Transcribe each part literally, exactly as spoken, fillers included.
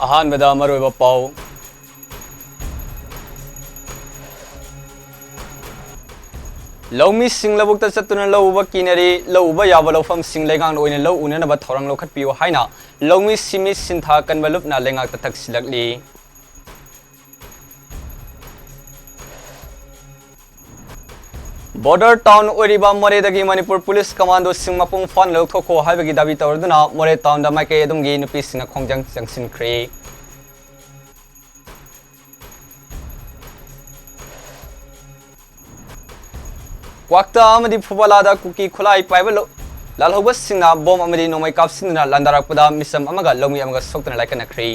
ꯑꯍꯥꯟꯕꯗ ꯃꯔꯨꯑꯣꯏꯕ ꯄꯥꯎ꯫ ꯂꯧꯃꯤꯁꯤꯡ ꯂꯧꯕꯨꯛꯇ ꯆꯠꯇꯨꯅ ꯂꯧ ꯎꯕ ꯀꯤꯅꯔꯤ꯫ ꯂꯧ ꯎꯕ ꯌꯥꯕ ꯂꯧꯐꯝꯁꯤꯡ ꯂꯩꯉꯥꯛꯅ ꯑꯣꯏꯅ ꯂꯧ ꯎꯅꯅꯕ ꯊꯧꯔꯥꯡ ꯂꯧꯈꯠꯄꯤꯌꯨ ꯍꯥꯏꯅ ꯂꯧꯃꯤ ꯁꯤꯟꯃꯤ ꯁꯤꯟꯊꯥ ꯀꯟꯕ ꯂꯨꯞꯅ ꯂꯩꯉꯥꯛꯇ ꯇꯛꯁꯤꯜꯂꯛꯂꯤ꯫ ꯕꯣꯔꯗꯔ ꯇꯥꯎꯟ ꯑꯣꯏꯔꯤꯕ ꯃꯣꯔꯦꯗꯒꯤ ꯃꯅꯤꯄꯨꯔ ꯄꯨꯂꯤꯁ ꯀꯃꯥꯟꯗꯣꯁꯤꯡ ꯃꯄꯨꯡ ꯐꯥꯅ ꯂꯧꯊꯣꯛꯈꯣ ꯍꯥꯏꯕꯒꯤ ꯗꯥꯕꯤ ꯇꯧꯔꯗꯨꯅ ꯃꯣꯔꯦ ꯇꯥꯎꯟꯗ ꯃꯥꯏꯀꯩ ꯑꯗꯨꯝꯒꯤ ꯅꯨꯄꯤꯁꯤꯡꯅ ꯈꯣꯡꯖꯪ ꯆꯪꯁꯤꯟꯈ꯭ꯔꯦ꯫ ꯀ꯭ꯋꯥꯛꯇꯥ ꯑꯃꯗꯤ ꯐꯨꯕꯂꯥꯗ ꯀꯨꯀꯤ ꯈꯨꯠꯂꯥꯏ ꯄꯥꯏꯕ ꯂꯧ-, ꯂꯥꯜꯍꯧꯕꯁꯤꯡꯅ ꯕꯣꯝ ꯑꯃꯗꯤ ꯅꯣꯡꯃꯩ ꯀꯥꯞꯁꯤꯟꯗꯨꯅ ꯂꯥꯟꯗꯥꯔꯛꯄꯗ ꯃꯤꯆꯝ ꯑꯃꯒ ꯂꯧꯃꯤ ꯑꯃꯒ ꯁꯣꯛꯇꯨꯅ ꯂꯥꯏꯀꯠꯅꯈ꯭ꯔꯦ꯫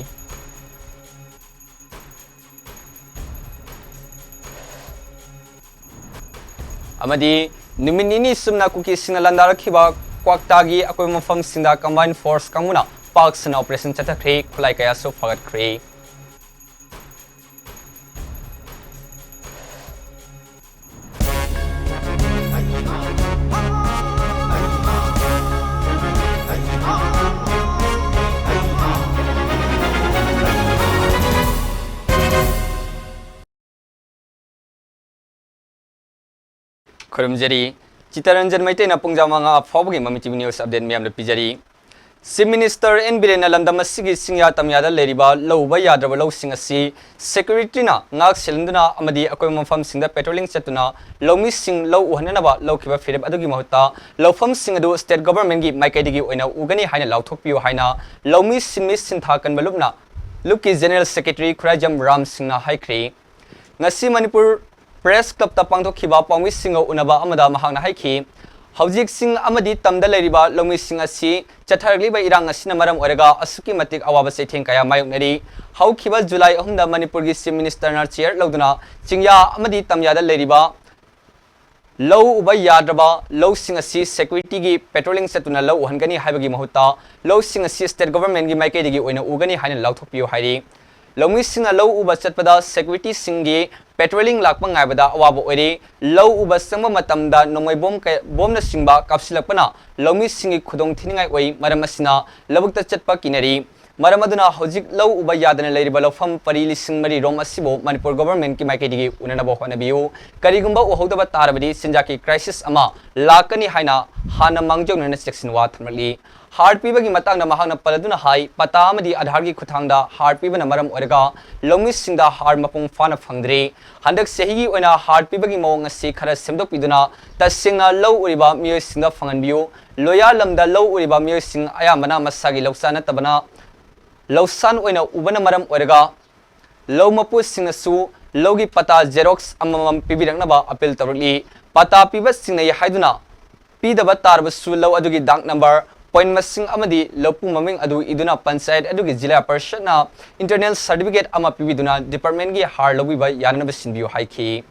ꯑꯃꯗꯤ ꯅꯨꯃꯤꯠ ꯅꯤꯅꯤ ꯆꯨꯝꯅ ꯀꯨꯀꯤꯁꯤꯡꯅ ꯂꯥꯟꯗꯥꯔꯛꯈꯤꯕ ꯀ꯭ꯋꯥꯛꯇꯥꯒꯤ ꯑꯀꯣꯏꯕ ꯃꯐꯝꯁꯤꯡꯗ ꯀꯝꯕꯥꯏꯟ ꯐꯣꯔꯁ ꯀꯥꯡꯕꯨꯅ ꯄꯥꯛ ꯁꯟꯅ ꯑꯣꯄꯔꯦꯁꯟ ꯆꯠꯊꯈ꯭ꯔꯦ, ꯈꯨꯠꯂꯥꯏ ꯀꯌꯥꯁꯨ ꯐꯥꯒꯠꯈ꯭ꯔꯦ꯫ ꯈꯨꯔꯨꯝꯖꯔꯤ꯫ ꯆꯤꯇꯔꯟꯖꯟ ꯃꯩꯇꯩꯅ ꯄꯨꯡꯖꯥ ꯃꯉꯥ ꯐꯥꯎꯕꯒꯤ ꯃꯃꯤ ꯇꯤꯚꯤ ꯅ꯭ꯌꯨꯁ ꯑꯞꯗꯦꯠ ꯃꯌꯥꯝꯗ ꯄꯤꯖꯔꯤ꯫ ꯆꯤꯐ ꯃꯤꯅꯤꯁꯇꯔ ꯑꯦꯟ ꯕꯤꯔꯦꯟꯅ ꯂꯝꯗꯝ ꯑꯁꯤꯒꯤ ꯆꯤꯡꯌꯥ ꯇꯝꯌꯥꯗ ꯂꯩꯔꯤꯕ ꯂꯧ ꯎꯕ ꯌꯥꯗ꯭ꯔꯕ ꯂꯧꯁꯤꯡ ꯑꯁꯤ ꯁꯦꯀ꯭ꯌꯨꯔꯤꯇꯤꯅ ꯉꯥꯛ ꯁꯦꯜꯍꯟꯗꯨꯅ ꯑꯃꯗꯤ ꯑꯀꯣꯏꯕ ꯃꯐꯝꯁꯤꯡꯗ ꯄꯦꯇ꯭ꯔꯣꯂꯤꯡ ꯆꯠꯇꯨꯅ ꯂꯧꯃꯤꯁꯤꯡ ꯂꯧ ꯎꯍꯟꯅꯅꯕ ꯂꯧꯈꯤꯕ ꯐꯤꯔꯦꯞ ꯑꯗꯨꯒꯤ ꯃꯍꯨꯠꯇ ꯂꯧꯐꯝꯁꯤꯡ ꯑꯗꯨ ꯁ꯭ꯇꯦꯠ ꯒꯚꯔꯟꯃꯦꯟꯠꯀꯤ ꯃꯥꯏꯀꯩꯗꯒꯤ ꯑꯣꯏꯅ ꯎꯒꯅꯤ ꯍꯥꯏꯅ ꯂꯥꯎꯊꯣꯛꯄꯤꯌꯨ ꯍꯥꯏꯅ ꯂꯧꯃꯤ ꯁꯤꯟꯃꯤ ꯁꯤꯟꯊꯥ ꯀꯟꯕ ꯂꯨꯞꯅ ꯂꯨꯞꯀꯤ ꯖꯦꯅꯔꯦꯜ ꯁꯦꯀ꯭ꯔꯦꯇꯔꯤ ꯈꯨꯔꯥꯏꯖꯝ ꯔꯥꯝ ꯁꯤꯡꯅ ꯍꯥꯏꯈ꯭ꯔꯤ꯫ ꯉꯁꯤ ꯃꯅꯤꯄꯨꯔ ꯄ꯭ꯔꯦꯁ ꯀ꯭ꯂꯕꯇ ꯄꯥꯡꯊꯣꯛꯈꯤꯕ ꯄꯥꯎꯃꯤꯁꯤꯡꯒ ꯎꯅꯕ ꯑꯃꯗ ꯃꯍꯥꯛꯅ ꯍꯥꯏꯈꯤ, ꯍꯧꯖꯤꯛ ꯆꯤꯡ ꯑꯃꯗꯤ ꯇꯝꯗ ꯂꯩꯔꯤꯕ ꯂꯧꯃꯤꯁꯤꯡ ꯑꯁꯤ ꯆꯠꯊꯔꯛꯂꯤꯕ ꯏꯔꯥꯡ ꯑꯁꯤꯅ ꯃꯔꯝ ꯑꯣꯏꯔꯒ ꯑꯁꯨꯛꯀꯤ ꯃꯇꯤꯛ ꯑꯋꯥꯕ ꯆꯩꯊꯦꯡ ꯀꯌꯥ ꯃꯥꯌꯣꯛꯅꯔꯤ꯫ ꯍꯧꯈꯤꯕ ꯖꯨꯂꯥꯏ ꯑꯍꯨꯝꯗ ꯃꯅꯤꯄꯨꯔꯒꯤ ꯆꯤꯐ ꯃꯤꯅꯤꯁꯇꯔꯅ ꯆꯤꯌꯔ ꯂꯧꯗꯨꯅ ꯆꯤꯡꯌꯥ ꯑꯃꯗꯤ ꯇꯝꯌꯥꯗ ꯂꯩꯔꯤꯕ ꯂꯧ ꯎꯕ ꯌꯥꯗ꯭ꯔꯕ ꯂꯧꯁꯤꯡ ꯑꯁꯤ ꯁꯦꯀ꯭ꯌꯨꯔꯤꯇꯤꯒꯤ ꯄꯦꯇ꯭ꯔꯣꯂꯤꯡ ꯆꯠꯇꯨꯅ ꯂꯧ ꯎꯍꯟꯒꯅꯤ ꯍꯥꯏꯕꯒꯤ ꯃꯍꯨꯠꯇ ꯂꯧꯁꯤꯡ ꯑꯁꯤ ꯁ꯭ꯇꯦꯠ ꯒꯚꯔꯟꯃꯦꯟꯠꯀꯤ ꯃꯥꯏꯀꯩꯗꯒꯤ ꯑꯣꯏꯅ ꯎꯒꯅꯤ ꯍꯥꯏꯅ ꯂꯥꯎꯊꯣꯛꯄꯤꯌꯨ ꯍꯥꯏꯔꯤ꯫ ꯂꯧꯃꯤꯁꯤꯡꯅ ꯂꯧ ꯎꯕ ꯆꯠꯄꯗ ꯁꯦꯀ꯭ꯌꯨꯔꯤꯇꯤꯁꯤꯡꯒꯤ ꯄꯦꯇ꯭ꯔꯣꯂꯤꯡ ꯂꯥꯛꯄ ꯉꯥꯏꯕꯗ ꯑꯋꯥꯕ ꯑꯣꯏꯔꯤ꯫ ꯂꯧ ꯎꯕ ꯆꯪꯕ ꯃꯇꯝꯗ ꯅꯣꯡꯃꯩ ꯕꯣꯝ ꯀꯌꯥ, ꯕꯣꯝꯅꯆꯤꯡꯕ ꯀꯥꯞꯁꯤꯜꯂꯛꯄꯅ ꯂꯧꯃꯤꯁꯤꯡꯒꯤ ꯈꯨꯗꯣꯡ ꯊꯤꯅꯤꯡꯉꯥꯏ ꯑꯣꯏ꯫ ꯃꯔꯝ ꯑꯁꯤꯅ ꯂꯧꯕꯨꯛꯇ ꯆꯠꯄ ꯀꯤꯅꯔꯤ꯫ ꯃꯔꯝ ꯑꯗꯨꯅ ꯍꯧꯖꯤꯛ ꯂꯧ ꯎꯕ ꯌꯥꯗꯅ ꯂꯩꯔꯤꯕ ꯂꯧꯐꯝ ꯄꯔꯤ ꯂꯤꯁꯤꯡ ꯃꯔꯤ ꯔꯣꯝ ꯑꯁꯤꯕꯨ ꯃꯅꯤꯄꯨꯔ ꯒꯣꯚꯔꯟꯃꯦꯟꯠꯀꯤ ꯃꯥꯏꯀꯩꯗꯒꯤ ꯎꯅꯅꯕ ꯍꯣꯠꯅꯕꯤꯌꯨ꯫ ꯀꯔꯤꯒꯨꯝꯕ ꯎꯍꯧꯗꯕ ꯇꯥꯔꯕꯗꯤ ꯆꯤꯟꯖꯥꯛꯀꯤ ꯀ꯭ꯔꯥꯏꯁꯤꯁ ꯑꯃ ꯂꯥꯛꯀꯅꯤ ꯍꯥꯏꯅ ꯍꯥꯟꯅ ꯃꯥꯡꯖꯧꯅꯅ ꯆꯦꯛꯁꯤꯟ ꯋꯥ ꯊꯝꯂꯛꯂꯤ꯫ ꯍꯥꯔ ꯄꯤꯕꯒꯤ ꯃꯇꯥꯡꯗ ꯃꯍꯥꯛꯅ ꯄꯜꯂꯗꯨꯅ ꯍꯥꯏ, ꯄꯇꯥ ꯑꯃꯗꯤ ꯑꯥꯙꯥꯔꯒꯤ ꯈꯨꯠꯊꯥꯡꯗ ꯍꯥꯔ ꯄꯤꯕꯅ ꯃꯔꯝ ꯑꯣꯏꯔꯒ ꯂꯧꯃꯤꯁꯤꯡꯗ ꯍꯥꯔ ꯃꯄꯨꯡ ꯐꯥꯅ ꯐꯪꯗ꯭ꯔꯤ꯫ ꯍꯟꯗꯛ ꯆꯍꯤꯒꯤ ꯑꯣꯏꯅ ꯍꯥꯔ ꯄꯤꯕꯒꯤ ꯃꯑꯣꯡ ꯑꯁꯤ ꯈꯔ ꯁꯦꯝꯗꯣꯛꯄꯤꯗꯨꯅ ꯇꯁꯦꯡꯅ ꯂꯧ ꯎꯔꯤꯕ ꯃꯤꯑꯣꯏꯁꯤꯡꯗ ꯐꯪꯍꯟꯕꯤꯌꯨ꯫ ꯂꯣꯌꯥ ꯂꯝꯗ ꯂꯧ ꯎꯔꯤꯕ ꯃꯤꯑꯣꯏꯁꯤꯡ ꯑꯌꯥꯝꯕꯅ ꯃꯁꯥꯒꯤ ꯂꯧꯁꯥꯟ ꯅꯠꯇꯕꯅ ꯂꯧꯁꯥꯟ ꯑꯣꯏꯅ ꯎꯕꯅ ꯃꯔꯝ ꯑꯣꯏꯔꯒ ꯂꯧ ꯃꯄꯨꯁꯤꯡꯅꯁꯨ ꯂꯧꯒꯤ ꯄꯇꯥ ꯖꯦꯔꯣꯛꯁ ꯑꯃꯃꯝ ꯄꯤꯕꯤꯔꯛꯅꯕ ꯑꯄꯤꯜ ꯇꯧꯔꯛꯂꯤ꯫ ꯄꯇꯥ ꯄꯤꯕ ꯆꯤꯡꯅꯩ ꯍꯥꯏꯗꯨꯅ ꯄꯤꯗꯕ ꯇꯥꯔꯕꯁꯨ ꯂꯧ ꯑꯗꯨꯒꯤ ꯗꯥꯛ ꯅꯝꯕꯔ, ꯄꯣꯏꯟꯠ ꯃꯁꯤꯡ ꯑꯃꯗꯤ ꯂꯧꯄꯨ ꯃꯃꯤꯡ ꯑꯗꯨ ꯏꯗꯨꯅ ꯄꯟꯆꯥꯌꯠ ꯑꯗꯨꯒꯤ ꯖꯤꯂꯥ ꯄꯔꯤꯁꯠꯅ ꯏꯟꯇꯔꯅꯦꯜ ꯁꯥꯔꯇꯤꯐꯤꯀꯦꯠ ꯑꯃ ꯄꯤꯕꯤꯗꯨꯅ ꯗꯤꯄꯥꯔꯠꯃꯦꯟꯠꯀꯤ ꯍꯥꯔ ꯂꯧꯕꯤꯕ ꯌꯥꯅꯅꯕ ꯁꯤꯟꯕꯤꯌꯨ ꯍꯥꯏꯈꯤ꯫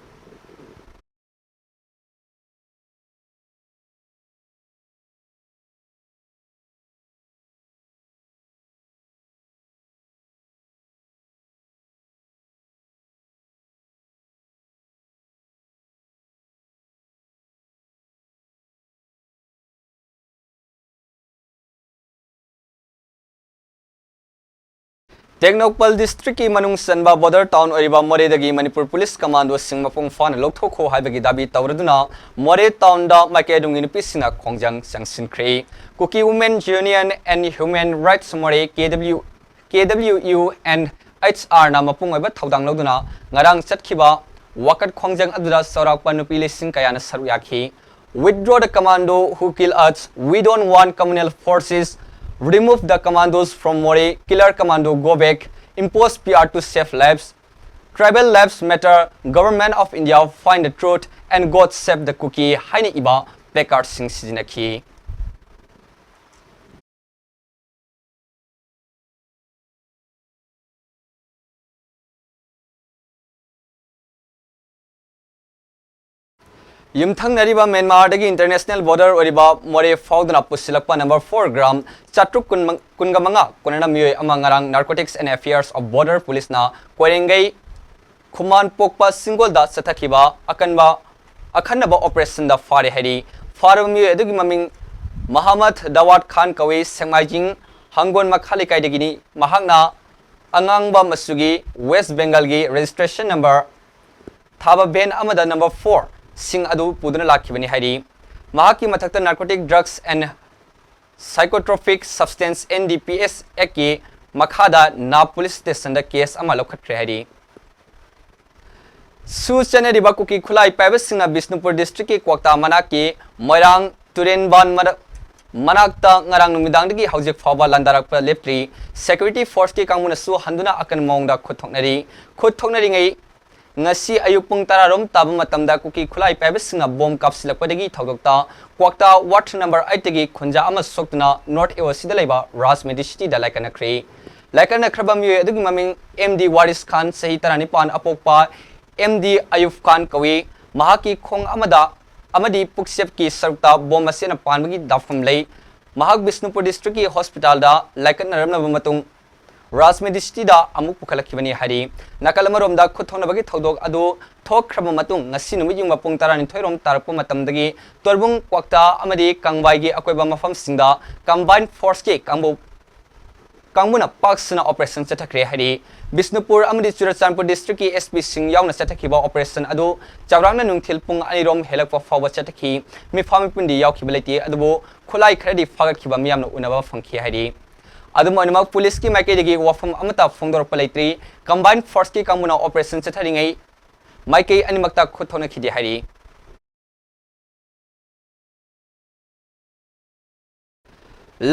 ꯇꯦꯡꯅꯧꯄꯜ ꯗꯤꯁꯇ꯭ꯔꯤꯛꯀꯤ ꯃꯅꯨꯡ ꯆꯟꯕ ꯕꯣꯔꯗꯔ ꯇꯥꯎꯟ ꯑꯣꯏꯔꯤꯕ ꯃꯣꯔꯦꯗꯒꯤ ꯃꯅꯤꯄꯨꯔ ꯄꯨꯂꯤꯁ ꯀꯃꯥꯟꯗꯣꯁꯤꯡ ꯃꯄꯨꯡ ꯐꯥꯅ ꯂꯧꯊꯣꯛꯈꯣ ꯍꯥꯏꯕꯒꯤ ꯗꯥꯕꯤ ꯇꯧꯔꯗꯨꯅ ꯃꯣꯔꯦ ꯇꯥꯎꯟꯗ ꯃꯥꯏꯀꯩ ꯑꯗꯨꯝꯒꯤ ꯅꯨꯄꯤꯁꯤꯡꯅ ꯈꯣꯡꯖꯪ ꯆꯪꯁꯤꯟꯈ꯭ꯔꯦ꯫ Kuki Women Union and Human Rights More, K W, K W U and H R ꯅ ꯃꯄꯨꯡ ꯑꯣꯏꯕ ꯊꯧꯗꯥꯡ ꯂꯧꯗꯨꯅ ꯉꯔꯥꯡ ꯆꯠꯈꯤꯕ ꯋꯥꯀꯠ ꯈꯣꯡꯖꯪ ꯑꯗꯨꯗ ꯆꯥꯎꯔꯥꯛꯄ ꯅꯨꯄꯤ ꯂꯤꯁꯤꯡ ꯀꯌꯥꯅ ꯁꯔꯨꯛ ꯌꯥꯈꯤ꯫ Withdraw the commando who kill us. We don't want communal forces. Remove the commandos from Moreh. Killer commando go back. Impose P R to save lives. Tribal lives matter. Government of India, find the truth and God save the Kuki ꯍꯥꯏꯅ ꯏꯕ placard ꯁꯤꯡ ꯁꯤꯖꯤꯟꯅꯈꯤ꯫ ꯌꯨꯝꯊꯪꯅꯔꯤꯕ ꯃ꯭ꯌꯥꯟꯃꯥꯔꯗꯒꯤ international border ꯑꯣꯏꯔꯤꯕ ꯃꯣꯔꯦ ꯐꯥꯎꯗꯨꯅ ꯄꯨꯁꯤꯜꯂꯛꯄ number four gram ꯆꯥꯇ꯭ꯔꯨꯛ ꯀꯨꯟ, ꯀꯨꯟꯒ ꯃꯉꯥ ꯀꯣꯟꯅꯅ ꯃꯤꯑꯣꯏ ꯑꯃ ꯉꯔꯥꯡ Narcotics and Affairs of Border Police ꯅ ꯀꯣꯏꯔꯦꯡꯒꯩ ꯈꯨꯃꯥꯟ ꯄꯣꯛꯄ ꯁꯤꯡꯒꯣꯜꯗ ꯆꯠꯊꯈꯤꯕ ꯑꯀꯟꯕ, ꯑꯈꯟꯅꯕ operation ꯗ ꯐꯥꯔꯦ ꯍꯥꯏꯔꯤ꯫ ꯐꯥꯔꯕ ꯃꯤꯑꯣꯏ ꯑꯗꯨꯒꯤ ꯃꯃꯤꯡ ꯃꯍꯃꯗ ꯗꯥꯋꯥꯗ ꯈꯥꯟ ꯀꯧꯏ꯫ ꯁꯦꯛꯃꯥꯏꯖꯤꯡ ꯍꯪꯒꯣꯟ ꯃꯈꯥ ꯂꯩꯀꯥꯏꯗꯒꯤꯅꯤ꯫ ꯃꯍꯥꯛꯅ ꯑꯉꯥꯡꯕ ꯃꯆꯨꯒꯤ West Bengalꯒꯤ registration number ꯊꯥꯕ van ꯑꯃꯗ number four ꯁꯤꯡ ꯑꯗꯨ ꯄꯨꯗꯨꯅ ꯂꯥꯛꯈꯤꯕꯅꯤ ꯍꯥꯏꯔꯤ꯫ ꯃꯍꯥꯛꯀꯤ ꯃꯊꯛꯇ Narcotic Drugs and Psychotropic Substance, N D P S Actꯀꯤ ꯃꯈꯥꯗ ꯅꯥꯞ police stationꯗ case ꯑꯃ ꯂꯧꯈꯠꯈ꯭ꯔꯦ ꯍꯥꯏꯔꯤ꯫ ꯁꯨ ꯆꯠꯅꯔꯤꯕ ꯀꯨꯀꯤ ꯈꯨꯠꯂꯥꯏ ꯄꯥꯏꯕꯁꯤꯡꯅ ꯕꯤꯁꯅꯨꯄꯨꯔ districtꯀꯤ ꯀ꯭ꯋꯥꯛꯇꯥ ꯃꯅꯥꯛꯀꯤ ꯃꯣꯏꯔꯥꯡ ꯇꯨꯔꯦꯟꯕꯥꯟ ꯃꯔꯛ-, ꯃꯅꯥꯛꯇ ꯉꯔꯥꯡ ꯅꯨꯃꯤꯗꯥꯡꯗꯒꯤ ꯍꯧꯖꯤꯛ ꯐꯥꯎꯕ ꯂꯥꯟꯗꯥꯔꯛꯄ ꯂꯦꯞꯇ꯭ꯔꯤ꯫ Security forceꯀꯤ ꯀꯥꯡꯕꯨꯅꯁꯨ ꯍꯟꯗꯨꯅ ꯑꯀꯟꯕ ꯃꯑꯣꯡꯗ ꯈꯨꯠ ꯊꯣꯛꯅꯔꯤ꯫ ꯈꯨꯠ ꯊꯣꯛꯅꯔꯤꯉꯩ ꯉꯁꯤ ꯑꯌꯨꯛ ꯄꯨꯡ ꯇꯔꯥꯔꯣꯝ ꯇꯥꯕ ꯃꯇꯝꯗ ꯀꯨꯀꯤ ꯈꯨꯠꯂꯥꯏ ꯄꯥꯏꯕꯁꯤꯡꯅ bomb ꯀꯥꯞꯁꯤꯜꯂꯛꯄꯗꯒꯤ ꯊꯧꯗꯣꯛꯇ ꯀ꯭ꯋꯥꯛꯇꯥ ward number eightꯇꯒꯤ ꯈꯨꯟꯖꯥ ꯑꯃ ꯁꯣꯛꯇꯨꯅ North A O Cꯗ ꯂꯩꯕ ꯔꯥꯖ Medicityꯗ ꯂꯥꯏꯀꯠꯅꯈ꯭ꯔꯦ꯫ ꯂꯥꯏꯀꯠꯅꯈ꯭ꯔꯕ ꯃꯤꯑꯣꯏ ꯑꯗꯨꯒꯤ ꯃꯃꯤꯡ M D Waris Khan, ꯆꯍꯤ ꯇꯔꯥꯅꯤꯄꯥꯟ, ꯑꯄꯣꯛꯄ M D Ayub Khan ꯀꯧꯏ꯫ ꯃꯍꯥꯛꯀꯤ ꯈꯣꯡ ꯑꯃꯗ ꯑꯃꯗꯤ ꯄꯨꯛꯆꯦꯞꯀꯤ ꯁꯔꯨꯛꯇ bomb ꯃꯆꯦꯠꯅ ꯄꯥꯟꯕꯒꯤ ꯗꯥꯛꯐꯝ ꯂꯩ꯫ ꯃꯍꯥꯛ ꯕꯤꯁꯅꯨꯄꯨꯔ districtꯀꯤ hospitalꯗ ꯂꯥꯏꯀꯠꯅꯔꯝꯂꯕ ꯃꯇꯨꯡ ꯔꯥꯖ Medicityꯗ ꯑꯃꯨꯛ ꯄꯨꯈꯠꯂꯛꯈꯤꯕꯅꯤ ꯍꯥꯏꯔꯤ꯫ ꯅꯥꯀꯜ ꯑꯃꯔꯣꯝꯗ ꯈꯨꯠ ꯊꯣꯛꯅꯕꯒꯤ ꯊꯧꯗꯣꯛ ꯑꯗꯨ ꯊꯣꯛꯈ꯭ꯔꯕ ꯃꯇꯨꯡ ꯉꯁꯤ ꯅꯨꯃꯤꯠ ꯌꯨꯡꯕ ꯄꯨꯡ ꯇꯔꯥꯅꯤꯊꯣꯏꯔꯣꯝ ꯇꯥꯔꯛꯄ ꯃꯇꯝꯗꯒꯤ ꯇꯣꯔꯕꯨꯡ, ꯀ꯭ꯋꯥꯛꯇꯥ ꯑꯃꯗꯤ ꯀꯪꯕꯥꯏꯒꯤ ꯑꯀꯣꯏꯕ ꯃꯐꯝꯁꯤꯡꯗ combined forceꯀꯤ ꯀꯥꯡꯕꯨ ꯀꯥꯡꯕꯨꯅ ꯄꯥꯛ ꯁꯟꯅ operation ꯆꯠꯊꯈ꯭ꯔꯦ ꯍꯥꯏꯔꯤ꯫ ꯕꯤꯁꯅꯨꯄꯨꯔ ꯑꯃꯗꯤ ꯆꯨꯔꯆꯥꯟꯄꯨꯔ districtꯀꯤ S Pꯁꯤꯡ ꯌꯥꯎꯅ ꯆꯠꯊꯈꯤꯕ operation ꯑꯗꯨ ꯆꯥꯎꯔꯥꯛꯅ ꯅꯨꯡꯊꯤꯜ ꯄꯨꯡ ꯑꯅꯤꯔꯣꯝ ꯍꯦꯜꯂꯛꯄ ꯐꯥꯎꯕ ꯆꯠꯊꯈꯤ꯫ ꯃꯤꯐꯥ ꯃꯤꯄꯨꯟꯗꯤ ꯌꯥꯎꯈꯤꯕ ꯂꯩꯇꯦ, ꯑꯗꯨꯕꯨ ꯈꯨꯠꯂꯥꯏ ꯈꯔꯗꯤ ꯐꯥꯒꯠꯈꯤꯕ ꯃꯤꯌꯥꯝꯅ ꯎꯅꯕ ꯐꯪꯈꯤ ꯍꯥꯏꯔꯤ꯫ ꯑꯗꯨꯝ ꯑꯣꯏꯅꯃꯛ, policeꯀꯤ ꯃꯥꯏꯀꯩꯗꯒꯤ ꯋꯥꯐꯝ ꯑꯃꯠꯇ ꯐꯣꯡꯗꯣꯔꯛꯄ ꯂꯩꯇ꯭ꯔꯤ꯫ Combined forceꯀꯤ ꯀꯥꯡꯕꯨꯅ operation ꯆꯠꯊꯔꯤꯉꯩ ꯃꯥꯏꯀꯩ ꯑꯅꯤꯃꯛꯇ ꯈꯨꯠ ꯊꯣꯛꯅꯈꯤꯗꯦ ꯍꯥꯏꯔꯤ꯫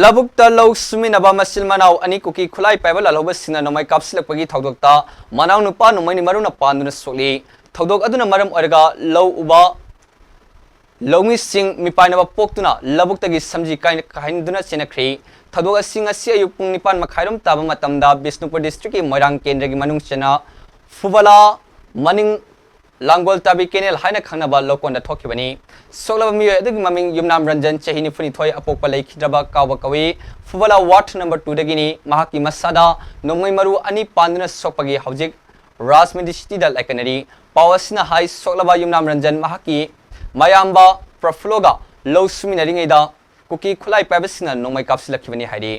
ꯂꯧꯕꯨꯛꯇ ꯂꯧ ꯁꯨꯃꯤꯟꯅꯕ ꯃꯆꯤꯟ ꯃꯅꯥꯎ ꯑꯅꯤ ꯀꯨꯀꯤ ꯈꯨꯠꯂꯥꯏ ꯄꯥꯏꯕ ꯂꯥꯜꯍꯧꯕꯁꯤꯡꯅ ꯅꯣꯡꯃꯩ ꯀꯥꯞꯁꯤꯜꯂꯛꯄꯒꯤ ꯊꯧꯗꯣꯛꯇ ꯃꯅꯥꯎ ꯅꯨꯄꯥ ꯅꯣꯡꯃꯩ ꯃꯔꯨꯅ ꯄꯥꯟꯗꯨꯅ ꯁꯣꯛꯂꯤ꯫ ꯊꯧꯗꯣꯛ ꯑꯗꯨꯅ ꯃꯔꯝ ꯑꯣꯏꯔꯒ ꯂꯧ ꯎꯕ ꯂꯧꯃꯤꯁꯤꯡ ꯃꯤꯄꯥꯏꯅꯕ ꯄꯣꯛꯇꯨꯅ ꯂꯧꯕꯨꯛꯇꯒꯤ ꯁꯝꯖꯤ ꯀꯥꯏ-, ꯀꯥꯏꯍꯟꯗꯨꯅ ꯆꯦꯟꯅꯈ꯭ꯔꯤ꯫ ꯊꯧꯗꯣꯛ ꯑꯁꯤ ꯉꯁꯤ ꯑꯌꯨꯛ ꯄꯨꯡ ꯅꯤꯄꯥꯟ ꯃꯈꯥꯏꯔꯣꯝ ꯇꯥꯕ ꯃꯇꯝꯗ ꯕꯤꯁꯅꯨꯄꯨꯔ districtꯀꯤ ꯃꯣꯏꯔꯥꯡ ꯀꯦꯟꯗ꯭ꯔꯒꯤ ꯃꯅꯨꯡ ꯆꯟꯅ ꯐꯨꯕꯂꯥ ꯃꯅꯤꯡ ꯂꯥꯡꯒꯣꯜ ꯇꯥꯕꯤ canal ꯍꯥꯏꯅ ꯈꯪꯅꯕ ꯂꯧꯀꯣꯟꯗ ꯊꯣꯛꯈꯤꯕꯅꯤ꯫ ꯁꯣꯛꯂꯕ ꯃꯤꯑꯣꯏ ꯑꯗꯨꯒꯤ ꯃꯃꯤꯡ ꯌꯨꯝꯅꯥꯝ ꯔꯟꯖꯟ, ꯆꯍꯤ ꯅꯤꯐꯨꯅꯤꯊꯣꯏ, ꯑꯄꯣꯛꯄ ꯂꯩꯈꯤꯗ꯭ꯔꯕ ꯀꯥꯎꯕ ꯀꯧꯏ꯫ ꯐꯨꯕꯂꯥ ward number twoꯗꯒꯤꯅꯤ꯫ ꯃꯍꯥꯛꯀꯤ ꯃꯁꯥꯗ ꯅꯣꯡꯃꯩ ꯃꯔꯨ ꯑꯅꯤ ꯄꯥꯟꯗꯨꯅ ꯁꯣꯛꯄꯒꯤ ꯍꯧꯖꯤꯛ ꯔꯥꯖ Medicityꯗ ꯂꯥꯏꯀꯠꯅꯔꯤ꯫ ꯄꯥꯎ ꯑꯁꯤꯅ ꯍꯥꯏ, ꯁꯣꯛꯂꯕ ꯌꯨꯝꯅꯥꯝ ꯔꯟꯖꯟ ꯃꯍꯥꯛꯀꯤ ꯃꯌꯥꯝꯕ ꯄ꯭ꯔꯐꯨꯜꯂꯣꯒ ꯂꯧ ꯁꯨꯃꯤꯟꯅꯔꯤꯉꯩꯗ ꯀꯨꯀꯤ ꯈꯨꯠꯂꯥꯏ ꯄꯥꯏꯕꯁꯤꯡꯅ ꯅꯣꯡꯃꯩ ꯀꯥꯞꯁꯤꯜꯂꯛꯈꯤꯕꯅꯤ ꯍꯥꯏꯔꯤ꯫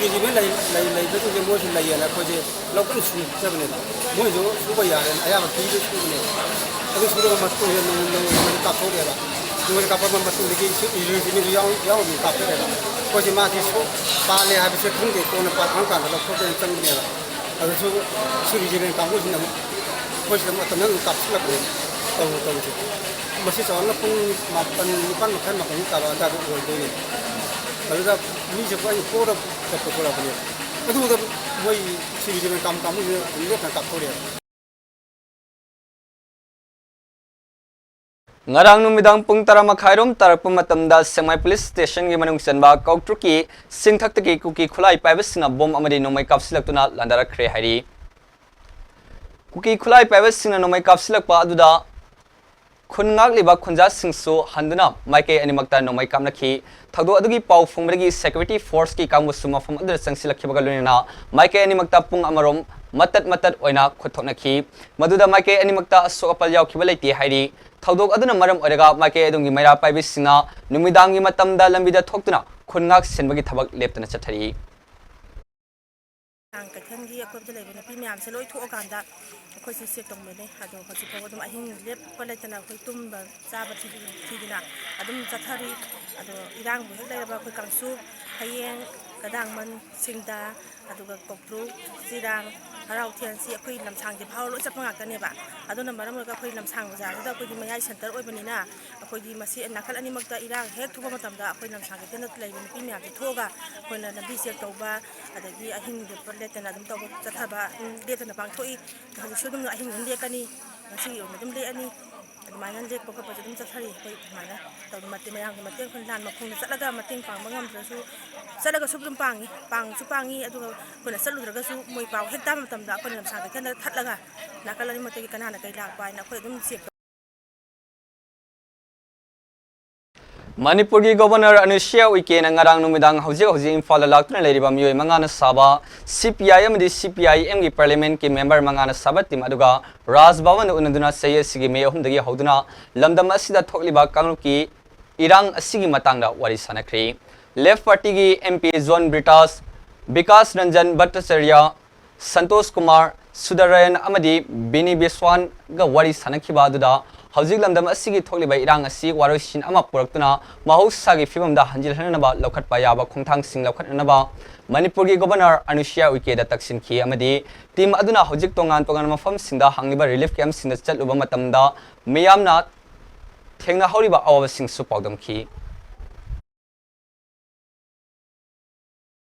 ꯏꯔꯤꯕ ꯂꯩ ꯂꯩ ꯂꯩꯕꯁꯤꯡꯁꯦ ꯃꯣꯏꯁꯨ ꯂꯩꯌꯦꯅ ꯑꯩꯈꯣꯏꯁꯦ ꯂꯧ ꯀꯟꯅ ꯁꯨꯅ ꯄꯤꯖꯕꯅꯦꯕ꯫ ꯃꯣꯏꯁꯨ ꯁꯨꯕ ꯌꯥꯔꯦꯅ ꯑꯌꯥꯝꯕ ꯄꯤꯕ ꯁꯨꯕꯅꯦꯕ꯫ ꯑꯗꯨ ꯁꯨꯔꯕ ꯃꯇꯨꯡꯗ ꯅꯣꯡꯃ ꯅꯣꯡꯃ ꯅꯣꯡꯃꯗꯤ ꯀꯥꯞꯊꯣꯛꯑꯦꯕ꯫ ꯅꯣꯡꯃꯗꯤ ꯀꯥꯞꯄꯛꯑꯕ ꯃꯇꯨꯡꯗꯒꯤ ꯁꯤ ꯏꯔꯤꯁꯤ ꯃꯤꯁꯨ ꯌꯥꯎ ꯌꯥꯎꯔꯝꯅꯤ ꯀꯥꯞꯊꯣꯛꯑꯦꯕ꯫ ꯑꯩꯈꯣꯏꯁꯦ ꯃꯥꯁꯤ ꯁꯣ ꯄꯥꯜꯂꯦ ꯍꯥꯏꯕꯁꯦ ꯈꯪꯗꯦ꯫ ꯀꯣꯟꯅ ꯄꯥꯜ ꯐꯪꯀꯥꯟꯗ ꯂꯧꯊꯣꯛꯀꯦꯅ ꯆꯪꯕꯅꯦꯕ꯫ ꯑꯗꯨꯁꯨ ꯁꯤ ꯔꯤꯖꯤꯃꯦꯟ ꯀꯥꯡꯕꯨꯁꯤꯅ ꯑꯃꯨꯛ ꯑꯩꯈꯣꯏꯁꯤꯗ ꯃꯇꯝꯗ ꯑꯗꯨꯝ ꯀꯥꯞꯁꯤꯜꯂꯛꯄꯅꯦ꯫ ꯇꯧꯔꯨ ꯇꯧꯔꯤꯁꯦ꯫ ꯃꯁꯤ ꯆꯥꯎꯔꯥꯛꯅ ꯄꯨꯡ ꯃꯥꯄꯟ, ꯅꯤꯄꯥꯟ ꯃꯈꯥꯏ, ꯃꯥꯄꯟ ꯇꯥꯕ ꯑꯗꯨꯋꯥꯏꯗ ꯑꯣꯏꯗꯣꯏꯅꯦ꯫ ꯑꯗꯨꯗ ꯃꯤꯁꯦ ꯄꯨꯔꯥ ꯄꯣꯔ ꯆꯠꯄ ꯊꯣꯛꯂꯛꯄꯅꯦ꯫ ꯑꯗꯨꯗ ꯃꯣꯏ ꯁꯤ ꯔꯤꯖꯤꯃꯦꯟ ꯀꯥꯡ ꯀꯥꯡꯕꯨꯁꯤꯅ ꯑꯗꯨꯝ ꯂꯦꯞꯇꯅ ꯀꯥꯞꯊꯣꯔꯛꯑꯦ꯫ ꯉꯔꯥꯡ ꯅꯨꯃꯤꯗꯥꯡ ꯄꯨꯡ ꯇꯔꯥ ꯃꯈꯥꯏꯔꯣꯝ ꯇꯥꯔꯛꯄ ꯃꯇꯝꯗ ꯁꯦꯛꯃꯥꯏ ꯄꯨꯂꯤꯁ ꯁ꯭ꯇꯦꯁꯟꯒꯤ ꯃꯅꯨꯡ ꯆꯟꯕ ꯀꯧꯇ꯭ꯔꯨꯛꯀꯤ ꯆꯤꯡꯊꯛꯇꯒꯤ ꯀꯨꯀꯤ ꯈꯨꯠꯂꯥꯏ ꯄꯥꯏꯕꯁꯤꯡꯅ ꯕꯣꯝ ꯑꯃꯗꯤ ꯅꯣꯡꯃꯩ ꯀꯥꯞꯁꯤꯜꯂꯛꯇꯨꯅ ꯂꯥꯟꯗꯥꯔꯛꯈ꯭ꯔꯦ ꯍꯥꯏꯔꯤ꯫ ꯀꯨꯀꯤ ꯈꯨꯠꯂꯥꯏ ꯄꯥꯏꯕꯁꯤꯡꯅ ꯅꯣꯡꯃꯩ ꯀꯥꯞꯁꯤꯜꯂꯛꯄ ꯑꯗꯨꯗ ꯈꯨꯟ ꯉꯥꯛꯂꯤꯕ ꯈꯨꯟꯖꯥꯁꯤꯡꯁꯨ ꯍꯟꯗꯨꯅ ꯃꯥꯏꯀꯩ ꯑꯅꯤꯃꯛꯇ ꯅꯣꯡꯃꯩ ꯀꯥꯞꯅꯈꯤ꯫ ꯊꯧꯗꯣꯛ ꯑꯗꯨꯒꯤ ꯄꯥꯎ ꯐꯪꯕꯗꯒꯤ security forceꯀꯤ ꯀꯥꯡꯕꯨꯁꯨ ꯃꯐꯝ ꯑꯗꯨꯗ ꯆꯪꯁꯤꯜꯂꯛꯈꯤꯕꯒ ꯂꯣꯏꯅꯅ ꯃꯥꯏꯀꯩ ꯑꯅꯤꯃꯛꯇ ꯄꯨꯡ ꯑꯃꯔꯣꯝ ꯃꯇꯠ ꯃꯇꯠ ꯑꯣꯏꯅ ꯈꯨꯠ ꯊꯣꯛꯅꯈꯤ꯫ ꯃꯗꯨꯗ ꯃꯥꯏꯀꯩ ꯑꯅꯤꯃꯛꯇ ꯑꯁꯣꯛ ꯑꯄꯜ ꯌꯥꯎꯈꯤꯕ ꯂꯩꯇꯦ ꯍꯥꯏꯔꯤ꯫ ꯊꯧꯗꯣꯛ ꯑꯗꯨꯅ ꯃꯔꯝ ꯑꯣꯏꯔꯒ ꯃꯥꯏꯀꯩ ꯑꯗꯨꯝꯒꯤ ꯃꯩꯔꯥ ꯄꯥꯏꯕꯤꯁꯤꯡꯅ ꯅꯨꯃꯤꯗꯥꯡꯒꯤ ꯃꯇꯝꯗ ꯂꯝꯕꯤꯗ ꯊꯣꯛꯇꯨꯅ ꯈꯨꯟ ꯉꯥꯛ ꯁꯦꯟꯕꯒꯤ ꯊꯕꯛ ꯂꯦꯞꯇꯅ ꯆꯠꯊꯔꯤ꯫ ꯀꯩꯊꯦꯜꯒꯤ ꯑꯀꯣꯏꯕꯗ ꯂꯩꯕ ꯅꯨꯄꯤ ꯃꯌꯥꯝꯁꯦ ꯂꯣꯏ ꯊꯣꯛꯑꯀꯥꯟꯗ ꯑꯩꯈꯣꯏꯁꯦ ꯆꯦꯛ ꯇꯧꯃꯤꯟꯅꯩ꯫ ꯑꯗꯣ ꯍꯧꯖꯤꯛ ꯐꯥꯎꯕ ꯑꯗꯨꯝ ꯑꯍꯤꯡ ꯂꯦꯞꯄ ꯂꯩꯇꯅ ꯑꯩꯈꯣꯏ ꯇꯨꯝꯕ ꯆꯥꯕ ꯊꯤꯗꯅ ꯑꯗꯨꯝ ꯆꯠꯊꯔꯤ꯫ ꯑꯗꯣ ꯏꯔꯥꯡꯕꯨ ꯍꯦꯛ ꯂꯩꯔꯕ ꯑꯩꯈꯣꯏ ꯀꯥꯡꯁꯨ, ꯐꯌꯦꯡ, ꯀꯗꯥꯡꯃꯟ, ꯁꯤꯡꯗꯥ, ꯑꯗꯨꯒ ꯀꯧꯇ꯭ꯔꯨ, ꯆꯤꯔꯥꯡ, ꯍꯔꯥꯎꯊꯦꯟ, ꯁꯤ ꯑꯩꯈꯣꯏ ꯂꯝꯁꯥꯡꯁꯦ ꯐꯥꯎꯔ ꯂꯣꯏ ꯆꯠꯄ ꯉꯥꯛꯇꯅꯦꯕ꯫ ꯑꯗꯨꯅ ꯃꯔꯝ ꯑꯣꯏꯔꯒ ꯑꯩꯈꯣꯏ ꯂꯝꯁꯥꯡ ꯕꯖꯥꯔꯁꯤꯗ ꯑꯩꯈꯣꯏꯒꯤ ꯃꯌꯥꯏ ꯁꯦꯟꯇꯔ ꯑꯣꯏꯕꯅꯤꯅ ꯑꯩꯈꯣꯏꯒꯤ ꯃꯁꯤ ꯅꯥꯀꯜ ꯑꯅꯤꯃꯛꯇ ꯏꯔꯥꯡ ꯍꯦꯛ ꯊꯣꯛꯄ ꯃꯇꯝꯗ ꯑꯩꯈꯣꯏ ꯂꯝꯁꯥꯡ ꯀꯩꯊꯦꯜꯗ ꯂꯩꯕ ꯅꯨꯄꯤ ꯃꯌꯥꯝꯁꯦ ꯊꯣꯛꯑꯒ ꯑꯩꯈꯣꯏꯅ ꯂꯝꯕꯤ ꯆꯦꯛ ꯇꯧꯕ, ꯑꯗꯒꯤ ꯑꯍꯤꯡ ꯂꯦꯞꯄ ꯂꯦꯞꯇꯅ ꯑꯗꯨꯝ ꯇꯧꯕ ꯆꯠꯊꯕ ꯑꯗꯨꯝ ꯂꯦꯞꯇꯅ ꯄꯥꯡꯊꯣꯛꯏ꯫ ꯍꯧꯖꯤꯛꯁꯨ ꯑꯗꯨꯝ ꯑꯍꯤꯡ ꯑꯗꯨꯝ ꯂꯦꯛꯀꯅꯤ, ꯉꯁꯤꯒꯤ ꯑꯣꯏꯅ ꯑꯗꯨꯝ ꯂꯦꯛꯑꯅꯤ꯫ ꯑꯗꯨꯃꯥꯏꯅ ꯂꯦꯛꯄ ꯈꯣꯠꯄꯁꯨ ꯑꯗꯨꯝ ꯆꯠꯊꯔꯤ꯫ ꯑꯩꯈꯣꯏ ꯑꯗꯨꯃꯥꯏꯅ ꯇꯧꯗꯅ ꯃꯇꯦꯡ, ꯃꯌꯥꯝꯒꯤ ꯃꯇꯦꯡ ꯑꯩꯈꯣꯏ ꯂꯥꯟ ꯃꯈꯣꯡꯗ ꯆꯠꯂꯒ ꯃꯇꯦꯡ ꯄꯥꯡꯕ ꯉꯝꯗ꯭ꯔꯁꯨ, ꯆꯠꯂꯒꯁꯨ ꯑꯗꯨꯝ ꯄꯥꯡꯉꯤ, ꯄꯥꯡꯁꯨ ꯄꯥꯡꯉꯤ꯫ ꯑꯗꯨꯒ ꯑꯩꯈꯣꯏꯅ ꯆꯠꯂꯨꯗ꯭ꯔꯒꯁꯨ ꯃꯣꯏ ꯄꯥꯎ ꯍꯦꯛ ꯇꯥꯕ ꯃꯇꯝꯗ ꯑꯩꯈꯣꯏꯅ ꯂꯝꯁꯥꯡ ꯀꯩꯊꯦꯜꯗ ꯊꯠꯂꯒ ꯅꯥꯀꯜ ꯑꯅꯤꯃꯛꯇꯒꯤ ꯀꯅꯥꯅ ꯀꯩ ꯂꯥꯛꯄ ꯍꯥꯏꯅ ꯑꯩꯈꯣꯏ ꯑꯗꯨꯝ ꯆꯦꯛ ꯇꯧ꯫ ꯃꯅꯤꯄꯨꯔꯒꯤ ꯒꯣꯚꯔꯅꯔ ꯑꯅꯨꯁꯨꯏꯌꯥ ꯎꯏꯀꯦꯅ ꯉꯔꯥꯡ ꯅꯨꯃꯤꯗꯥꯡ ꯍꯧꯖꯤꯛ ꯍꯧꯖꯤꯛ ꯏꯝꯐꯥꯜꯗ ꯂꯥꯛꯇꯨꯅ ꯂꯩꯔꯤꯕ ꯃꯤꯑꯣꯏ ꯃꯉꯥꯅ ꯁꯥꯕ ꯁꯤ ꯄꯤ ꯑꯥꯏ ꯑꯦꯝ ꯑꯃꯗꯤ ꯁꯤ ꯄꯤ ꯑꯥꯏ ꯑꯦꯝꯒꯤ ꯄꯥꯔꯂꯤꯌꯥꯃꯦꯟꯠꯀꯤ ꯃꯦꯝꯕꯔ ꯃꯉꯥꯅ ꯁꯥꯕ ꯇꯤꯝ ꯑꯗꯨꯒ ꯔꯥꯖ ꯚꯕꯟꯗ ꯎꯅꯗꯨꯅ ꯆꯍꯤ ꯑꯁꯤꯒꯤ ꯃꯦ ꯑꯍꯨꯝꯗꯒꯤ ꯍꯧꯗꯨꯅ ꯂꯝꯗꯝ ꯑꯁꯤꯗ ꯊꯣꯛꯂꯤꯕ ꯀꯥꯡꯂꯨꯞꯀꯤ ꯏꯔꯥꯡ ꯑꯁꯤꯒꯤ ꯃꯇꯥꯡꯗ ꯋꯥꯔꯤ ꯁꯥꯅꯈ꯭ꯔꯦ꯫ ꯂꯦꯐ ꯄꯥꯔꯇꯤꯒꯤ M P John Brittas Bikash Ranjan Bhattacharya, Santosh Kumar ꯁꯨꯗꯔꯌꯟ ꯑꯃꯗꯤ ꯕꯤꯅꯤ ꯕꯤꯁ꯭ꯋꯥꯟꯒ ꯋꯥꯔꯤ ꯁꯥꯟꯅꯈꯤꯕ ꯑꯗꯨꯗ ꯍꯧꯖꯤꯛ ꯂꯝꯗꯝ ꯑꯁꯤꯒꯤ ꯊꯣꯛꯂꯤꯕ ꯏꯔꯥꯡ ꯑꯁꯤ ꯋꯥꯔꯣꯏꯁꯤꯟ ꯑꯃ ꯄꯨꯔꯛꯇꯨꯅ ꯃꯍꯧꯁꯥꯒꯤ ꯐꯤꯕꯝꯗ ꯍꯟꯖꯤꯜꯍꯟꯅꯕ ꯂꯧꯈꯠꯄ ꯌꯥꯕ ꯈꯣꯡꯊꯥꯡꯁꯤꯡ ꯂꯧꯈꯠꯅꯅꯕ ꯃꯅꯤꯄꯨꯔꯒꯤ ꯒꯣꯚꯔꯅꯔ ꯑꯅꯨꯁꯨꯏꯌꯥ ꯎꯏꯀꯦꯗ ꯇꯛꯁꯤꯟꯈꯤ ꯑꯃꯗꯤ ꯇꯤꯝ ꯑꯗꯨꯅ ꯍꯧꯖꯤꯛ ꯇꯣꯉꯥꯟ ꯇꯣꯉꯥꯟꯕ ꯃꯐꯝꯁꯤꯡꯗ ꯍꯥꯡꯂꯤꯕ ꯔꯤꯂꯤꯐ ꯀꯦꯝꯞꯁꯤꯡꯗ ꯆꯠꯂꯨꯕ ꯃꯇꯝꯗ ꯃꯤꯌꯥꯝꯅ ꯊꯦꯡꯅꯍꯧꯔꯤꯕ ꯑꯋꯥꯕꯁꯤꯡꯁꯨ ꯄꯥꯎꯗꯝꯈꯤ꯫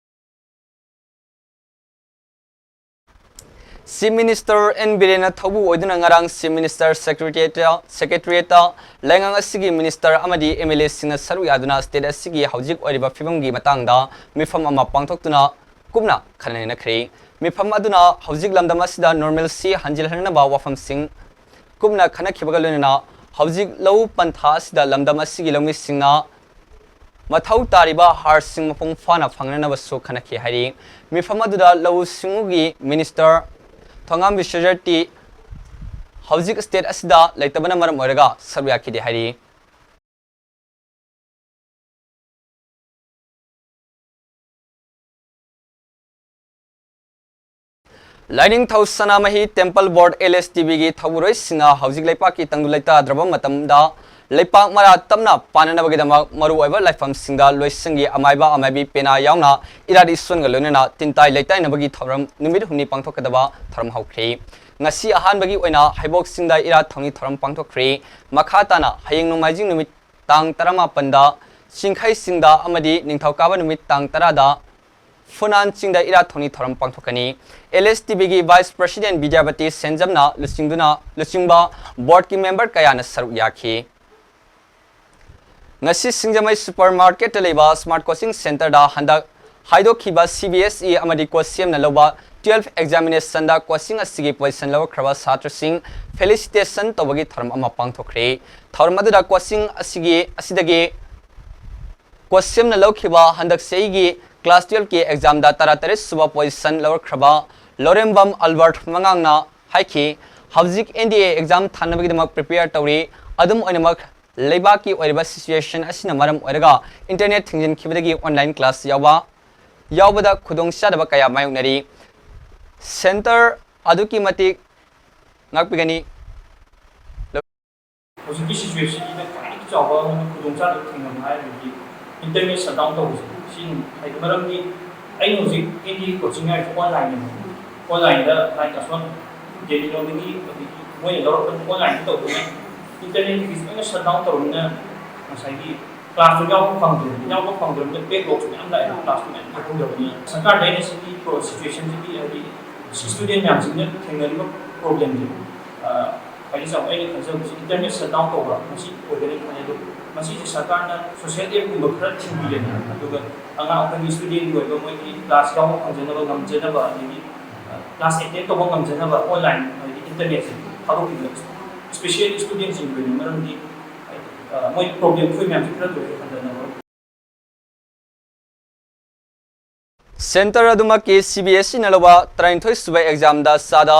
ꯆꯤꯐ ꯃꯤꯅꯤꯁꯇꯔ ꯑꯦꯟ ꯕꯤꯔꯦꯟꯅ ꯊꯧꯕꯨ ꯑꯣꯏꯗꯨꯅ ꯉꯔꯥꯡ ꯆꯤꯐ ꯃꯤꯅꯤꯁꯇꯔ ꯁꯦꯀ꯭ꯔꯦꯇꯔꯤꯌꯦꯠꯇ, ꯁꯦꯀ꯭ꯔꯦꯇꯔꯤꯌꯦꯠꯇ ꯂꯩꯉꯥꯛ ꯑꯁꯤꯒꯤ ꯃꯤꯅꯤꯁꯇꯔ ꯑꯃꯗꯤ ꯑꯦꯝ ꯑꯦꯜ ꯑꯦꯁꯤꯡꯅ ꯁꯔꯨꯛ ꯌꯥꯗꯨꯅ ꯁ꯭ꯇꯦꯠ ꯑꯁꯤꯒꯤ ꯍꯧꯖꯤꯛ ꯑꯣꯏꯔꯤꯕ ꯐꯤꯕꯝꯒꯤ ꯃꯇꯥꯡꯗ ꯃꯤꯐꯝ ꯑꯃ ꯄꯥꯡꯊꯣꯛꯇꯨꯅ ꯀꯨꯞꯅ ꯈꯟꯅ ꯅꯩꯅꯈ꯭ꯔꯦ꯫ ꯃꯤꯐꯝ ꯑꯗꯨꯅ ꯍꯧꯖꯤꯛ ꯂꯝꯗꯝ ꯑꯁꯤꯗ ꯅꯣꯔꯃꯦꯜꯁꯤ ꯍꯟꯖꯤꯜꯍꯟꯅꯕ ꯋꯥꯐꯝꯁꯤꯡ ꯀꯨꯞꯅ ꯈꯟꯅꯈꯤꯕꯒ ꯂꯣꯏꯅꯅ ꯍꯧꯖꯤꯛ ꯂꯧ ꯄꯟꯊꯥ ꯑꯁꯤꯗ ꯂꯝꯗꯝ ꯑꯁꯤꯒꯤ ꯂꯧꯃꯤꯁꯤꯡꯅ ꯃꯊꯧ ꯇꯥꯔꯤꯕ ꯍꯥꯔꯁꯤꯡ ꯃꯄꯨꯡ ꯐꯥꯅ ꯐꯪꯅꯅꯕꯁꯨ ꯈꯟꯅꯈꯤ ꯍꯥꯏꯔꯤ꯫ ꯃꯤꯐꯝ ꯑꯗꯨꯗ ꯂꯧꯎ ꯁꯤꯡꯎꯒꯤ ꯃꯤꯅꯤꯁꯇꯔ ꯊꯣꯉꯥꯝ ꯕꯤꯁ꯭ꯋꯖꯤꯠꯇꯤ ꯍꯧꯖꯤꯛ ꯁ꯭ꯇꯦꯠ ꯑꯁꯤꯗ ꯂꯩꯇꯕꯅ ꯃꯔꯝ ꯑꯣꯏꯔꯒ ꯁꯔꯨꯛ ꯌꯥꯈꯤꯗꯦ ꯍꯥꯏꯔꯤ꯫ ꯂꯥꯏꯅꯤꯡꯊꯧ ꯁꯅꯥꯃꯍꯤ ꯇꯦꯝꯄꯜ ꯕꯣꯔꯗ, ꯑꯦꯜ ꯑꯦꯁ ꯇꯤ ꯕꯤꯒꯤ ꯊꯧꯕꯨꯔꯣꯏꯁꯤꯡꯅ ꯍꯧꯖꯤꯛ ꯂꯩꯄꯥꯛꯀꯤ ꯇꯪꯗꯨ ꯂꯩꯇꯥꯗ꯭ꯔꯕ ꯃꯇꯝꯗ ꯂꯩꯄꯥꯛ ꯃꯔꯥ ꯇꯞꯅ ꯄꯥꯟꯅꯅꯕꯒꯤꯗꯃꯛ ꯃꯔꯨꯑꯣꯏꯕ ꯂꯥꯏꯐꯝꯁꯤꯡꯗ ꯂꯣꯏꯁꯪꯒꯤ ꯑꯃꯥꯏꯕ ꯑꯃꯥꯏꯕꯤ ꯄꯦꯅꯥ ꯌꯥꯎꯅ ꯏꯔꯥꯠ ꯏꯁꯣꯟꯒ ꯂꯣꯏꯅꯅ ꯇꯤꯟꯇꯥꯏ ꯂꯩꯇꯥꯏꯅꯕꯒꯤ ꯊꯧꯔꯝ ꯅꯨꯃꯤꯠ ꯍꯨꯝꯅꯤ ꯄꯥꯡꯊꯣꯛꯀꯗꯕ ꯊꯧꯔꯝ ꯍꯧꯈ꯭ꯔꯦ꯫ ꯉꯁꯤ ꯑꯍꯥꯟꯕꯒꯤ ꯑꯣꯏꯅ ꯍꯩꯕꯣꯛ ꯆꯤꯡꯗ ꯏꯔꯥꯠ ꯊꯧꯅꯤ ꯊꯧꯔꯝ ꯄꯥꯡꯊꯣꯛꯈ꯭ꯔꯦ꯫ ꯃꯈꯥ ꯇꯥꯅ ꯍꯌꯦꯡ ꯅꯣꯡꯃꯥꯏꯖꯤꯡ ꯅꯨꯃꯤꯠ ꯇꯥꯡ ꯇꯔꯥꯃꯥꯄꯟꯗ ꯆꯤꯡꯈꯩ ꯆꯤꯡꯗ ꯑꯃꯗꯤ ꯅꯤꯡꯊꯧꯀꯥꯕ ꯅꯨꯃꯤꯠ ꯇꯥꯡ ꯇꯔꯥꯗ ꯐꯨꯅꯥꯟ ꯆꯤꯡꯗ ꯏꯔꯥꯠ ꯊꯧꯅꯤ ꯊꯧꯔꯝ ꯄꯥꯡꯊꯣꯛꯀꯅꯤ꯫ ꯑꯦꯜ ꯑꯦꯁ ꯇꯤ ꯕꯤꯒꯤ ꯚꯥꯏꯁ ꯄ꯭ꯔꯁꯤꯗꯦꯟ ꯕꯤꯗ꯭ꯌꯥꯄꯇꯤ ꯁꯦꯟꯖꯝꯅ ꯂꯨꯆꯤꯡꯗꯨꯅ, ꯂꯨꯆꯤꯡꯕ ꯕꯣꯔꯗꯀꯤ ꯃꯦꯝꯕꯔ ꯀꯌꯥꯅ ꯁꯔꯨꯛ ꯌꯥꯈꯤ꯫ ꯉꯁꯤ ꯁꯤꯡꯖꯃꯩ ꯁꯨꯄꯔ ꯃꯥꯔꯀꯦꯠꯇ ꯂꯩꯕ ꯁ꯭ꯃꯥꯔꯠ ꯀꯣꯆꯤꯡ ꯁꯦꯟꯇꯔꯗ ꯍꯟꯗꯛ ꯍꯥꯏꯗꯣꯛꯈꯤꯕ ꯁꯤ ꯕꯤ ꯑꯦꯁ ꯏ ꯑꯃꯗꯤ ꯀꯣꯁꯤꯑꯦꯝꯅ ꯂꯧꯕ ꯇꯨꯌꯦꯜꯐ ꯑꯦꯛꯖꯥꯃꯤꯅꯦꯁꯟꯗ ꯀꯣꯆꯤꯡ ꯑꯁꯤꯒꯤ ꯄꯣꯖꯤꯁꯟ ꯂꯧꯔꯛꯈ꯭ꯔꯕ ꯁꯥꯇ꯭ꯔꯁꯤꯡ ꯐꯦꯂꯤꯁꯤꯇꯦꯁꯟ ꯇꯧꯕꯒꯤ ꯊꯧꯔꯝ ꯑꯃ ꯄꯥꯡꯊꯣꯛꯈ꯭ꯔꯦ꯫ ꯊꯧꯔꯝ ꯑꯗꯨꯗ ꯀꯣꯆꯤꯡ ꯑꯁꯤꯒꯤ, ꯑꯁꯤꯗꯒꯤ ꯀꯣꯁꯤꯑꯦꯝꯅ ꯂꯧꯈꯤꯕ ꯍꯟꯗꯛ ꯆꯍꯤꯒꯤ ꯀ꯭ꯂꯥꯁ ꯇꯨꯌꯦꯜꯐꯀꯤ ꯑꯦꯛꯖꯥꯝꯗ ꯇꯔꯥꯇꯔꯦꯠ ꯁꯨꯕ ꯄꯣꯖꯤꯁꯟ ꯂꯧꯔꯛꯈ꯭ꯔꯕ ꯂꯧꯔꯦꯝꯕꯝ ꯑꯜꯕꯔꯠ ꯃꯉꯥꯡꯅ ꯍꯥꯏꯈꯤ, ꯍꯧꯖꯤꯛ ꯑꯦꯟ ꯗꯤ ꯑꯦ ꯑꯦꯛꯖꯥꯝ ꯊꯥꯅꯕꯒꯤꯗꯃꯛ ꯄ꯭ꯔꯤꯄꯦꯌꯔ ꯇꯧꯔꯤ꯫ ꯑꯗꯨꯝ ꯑꯣꯏꯅꯃꯛ, ꯂꯩꯕꯥꯛꯀꯤ ꯑꯣꯏꯔꯤꯕ ꯁꯤꯆꯨꯋꯦꯁꯟ ꯑꯁꯤꯅ ꯃꯔꯝ ꯑꯣꯏꯔꯒ ꯏꯟꯇꯔꯅꯦꯠ ꯊꯤꯡꯖꯤꯟꯈꯤꯕꯗꯒꯤ ꯑꯣꯟꯂꯥꯏꯟ ꯀ꯭ꯂꯥꯁ ꯌꯥꯎꯕ ꯌꯥꯎꯕꯗ ꯈꯨꯗꯣꯡꯆꯥꯗꯕ ꯀꯌꯥ ꯃꯥꯌꯣꯛꯅꯔꯤ꯫ Center ꯑꯗꯨꯛꯀꯤ ꯃꯇꯤꯛ ꯉꯥꯛꯄꯤꯒꯅꯤ꯫ ꯍꯧꯖꯤꯛꯀꯤ situationꯁꯤꯗ ꯈ꯭ꯋꯥꯏꯗꯒꯤ ꯆꯥꯎꯕ ꯑꯃꯅ ꯈꯨꯗꯣꯡꯆꯥꯗꯕ ꯊꯦꯡꯅꯕ ꯍꯥꯏꯔꯒꯗꯤ internet shutdown ꯇꯧꯕꯁꯦ ꯁꯤꯅꯤ꯫ ꯍꯥꯏꯗꯤ ꯃꯔꯝꯗꯤ ꯑꯩꯅ ꯍꯧꯖꯤꯛ ꯑꯩꯒꯤ coaching ꯍꯥꯏꯔꯤꯁꯦ onlineꯅꯦꯕ꯫ Onlineꯗ ꯂꯥꯏꯔꯤꯛ ꯑꯁꯣꯟ ꯗꯦꯜꯂꯤꯔꯣꯝꯗꯒꯤ ꯑꯗꯒꯤ ꯃꯣꯏꯅ ꯂꯧꯔꯛꯄ onlineꯗ ꯇꯧꯕꯅꯤꯅ internetꯀꯤ ꯂꯣꯏꯅ shutdown ꯇꯧꯔꯕꯅꯤꯅ ꯉꯁꯥꯏꯒꯤ classꯇꯣ ꯌꯥꯎꯕ ꯐꯪꯗ꯭ꯔꯦ꯫ ꯌꯥꯎꯕ ꯐꯪꯗ꯭ꯔꯕꯅꯤꯅ backlogsꯁꯨ ꯃꯌꯥꯝ ꯂꯥꯛꯑꯦ꯫ Classꯇꯣ ꯃꯌꯥꯝ ꯌꯥꯎꯍꯧꯗꯕꯅꯤꯅ ꯁꯔꯀꯥꯔꯗ ꯑꯩꯅ ꯁꯤꯒꯤ pro-, situationꯁꯤꯒꯤ ꯍꯥꯏꯗꯤ student ꯃꯌꯥꯝꯁꯤꯡꯅ ꯊꯦꯡꯅꯔꯤꯕ problemꯁꯦ, ꯑ, ꯈ꯭ꯋꯥꯏꯗꯒꯤ ꯆꯥꯎꯕ ꯑꯩꯅ ꯈꯟꯖꯕꯁꯤ internet shutdown ꯇꯧꯕ ꯃꯁꯤ ꯑꯣꯏꯒꯅꯤ ꯈꯜꯂꯦ꯫ ꯑꯗꯣ ꯃꯁꯤꯁꯦ ꯁꯔꯀꯥꯔꯅ social appꯀꯨꯝꯕ ꯈꯔ ꯊꯤꯡꯕꯤꯔꯦꯅ, ꯑꯗꯨꯒ ꯑꯉꯥꯡ ꯑꯩꯈꯣꯏꯒꯤ studentꯀꯤ ꯑꯣꯏꯕ ꯃꯣꯏꯒꯤ class ꯌꯥꯎꯕ ꯐꯪꯖꯅꯕ ꯉꯝꯖꯅꯕ, ꯑꯗꯒꯤ, ꯑ, class attend ꯇꯧꯕ ꯉꯝꯖꯅꯕ online ꯍꯥꯏꯗꯤ internetꯁꯦ ꯊꯥꯗꯣꯛꯄꯤꯕ special studentꯁꯤꯡꯒꯤ ꯑꯣꯏꯅ, ꯃꯔꯝꯗꯤ, ꯑ, ꯃꯣꯏ problem ꯊꯣꯛꯏ ꯃꯌꯥꯝꯁꯦ ꯈꯔꯗ ꯑꯣꯏꯔꯁꯨ ꯍꯟꯊꯅꯕ꯫ Center ꯑꯗꯨꯃꯛꯀꯤ CBSEꯅ ꯂꯧꯕ ꯇꯔꯥꯅꯤꯊꯣꯏ ꯁꯨꯕ examꯗ ꯆꯥꯗ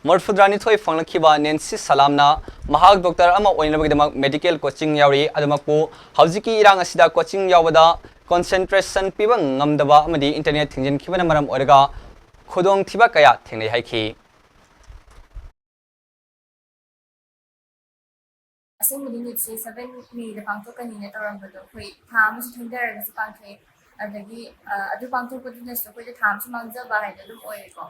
ꯃꯔꯐꯨꯇꯔꯥꯅꯤꯊꯣꯏ ꯐꯪꯂꯛꯈꯤꯕ ꯅꯦꯟꯁꯤ ꯁꯂꯥꯝꯅ ꯃꯍꯥꯛ doctor ꯑꯃ ꯑꯣꯏꯅꯕꯒꯤꯗꯃꯛ medical coaching ꯌꯥꯎꯔꯤ꯫ ꯑꯗꯨꯃꯛꯄꯨ ꯍꯧꯖꯤꯛꯀꯤ ꯏꯔꯥꯡ ꯑꯁꯤꯗ coaching ꯌꯥꯎꯕꯗ concentration ꯄꯤꯕ ꯉꯝꯗꯕ ꯑꯃꯗꯤ internet ꯊꯤꯡꯖꯤꯟꯈꯤꯕꯅ ꯃꯔꯝ ꯑꯣꯏꯔꯒ ꯈꯨꯗꯣꯡꯊꯤꯕ ꯀꯌꯥ ꯊꯦꯡꯅꯩ ꯍꯥꯏꯈꯤ꯫ ꯑꯁꯦꯡꯕꯗꯤ NEETꯁꯦ seven Mayꯗ ꯄꯥꯡꯊꯣꯛꯀꯅꯤꯅ ꯇꯧꯔꯝꯕꯗꯣ ꯑꯩꯈꯣꯏ ꯊꯥ ꯑꯃꯁꯨ ꯊꯦꯡꯊꯔꯒꯁꯨ ꯄꯥꯡꯊꯣꯛꯑꯦ꯫ ꯑꯗꯒꯤ, ꯑ, ꯑꯗꯨ ꯄꯥꯡꯊꯣꯛꯄꯗꯨꯅꯁꯨ ꯑꯩꯈꯣꯏꯗ ꯊꯥ ꯑꯃꯁꯨ ꯃꯥꯡꯖꯕ ꯍꯥꯏꯗꯣ ꯑꯗꯨꯝ ꯑꯣꯏꯔꯦꯀꯣ꯫